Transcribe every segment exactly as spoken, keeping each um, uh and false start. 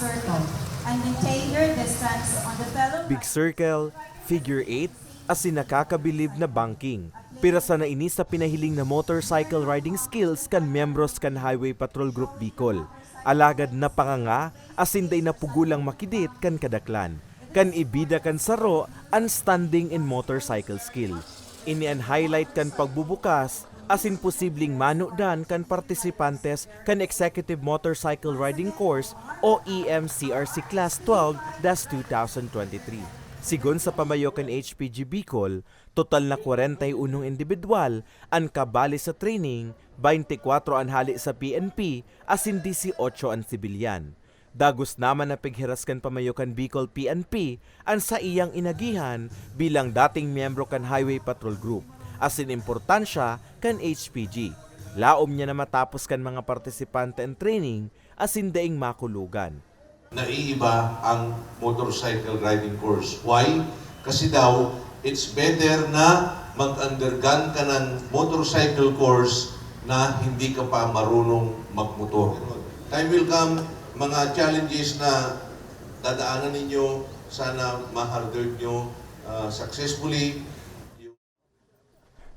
circle and maintain your distance on the fellow. Big circle, figure eight, asin nakakabilib na banking. Pira sana ini sa pinahiling na motorcycle riding skills kan miyembros kan Highway Patrol Group Bicol. Alagad napanganga asin dai napugulang makidit kan kadaklan. Kan ibida kan saro an standing and motorcycle skill. Ini an highlight kan pagbubukas asin posibleng manudan kan partisipantes kan Executive Motorcycle Riding Course o E M C R C Class twelve dash two thousand twenty-three. Sigon sa pamayo kan H P G Bicol, total na kwarenta y unong indibidwal an kabali sa training, baynte kwatro an hale sa P N P asin disiotso an sibilyan. Dagos naman na pighiras kan pamayo kan Bicol P N P an saiyang inagihan bilang dating miyembro kan Highway Patrol Group, asin importansya kan H P G. Laom niya na matapos kan mga partisipante an training asin daing makulugan. Naiiba ang motorcycle riding course. Why? Kasi daw, it's better na mag-undergone ka ng motorcycle course na hindi ka pa marunong magmotor. Time will come, mga challenges na dadaanan ninyo, sana ma-harder nyo uh, successfully.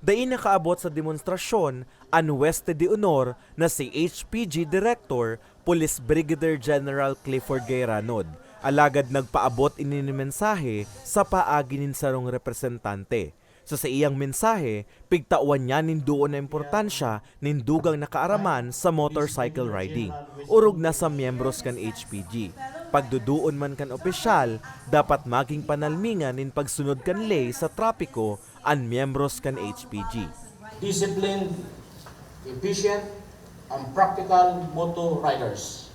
Dai nakaabot sa demonstrasyon an Hueste de Honor na si H P G Director, Police Brigadier General Clifford Gayranod, alagad nagpaabot ini nin mensahe sa paagi nin sarong representante. Sa saiyang mensahe, pigtawan niya nin duon na importansya nin dugang na kaaraman sa motorcycle riding, orog na sa miyembros kan H P G. Pagduduon man kan opisyal, dapat maging panalmingan nin pagsunod kan ley sa trapiko an miyembros kan H P G. Disciplined, efficient, and practical motor riders.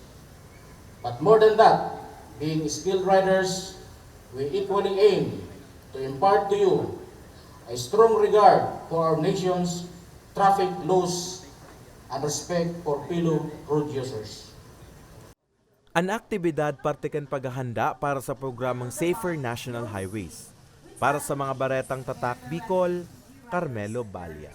But more than that, being skilled riders, we equally aim to impart to you a strong regard for our nation's traffic laws and respect for fellow road users. An aktibidad parte kan paghahanda para sa programang Safer National Highways. Para sa mga baretang Tatak Bicol, Carmelo Balia.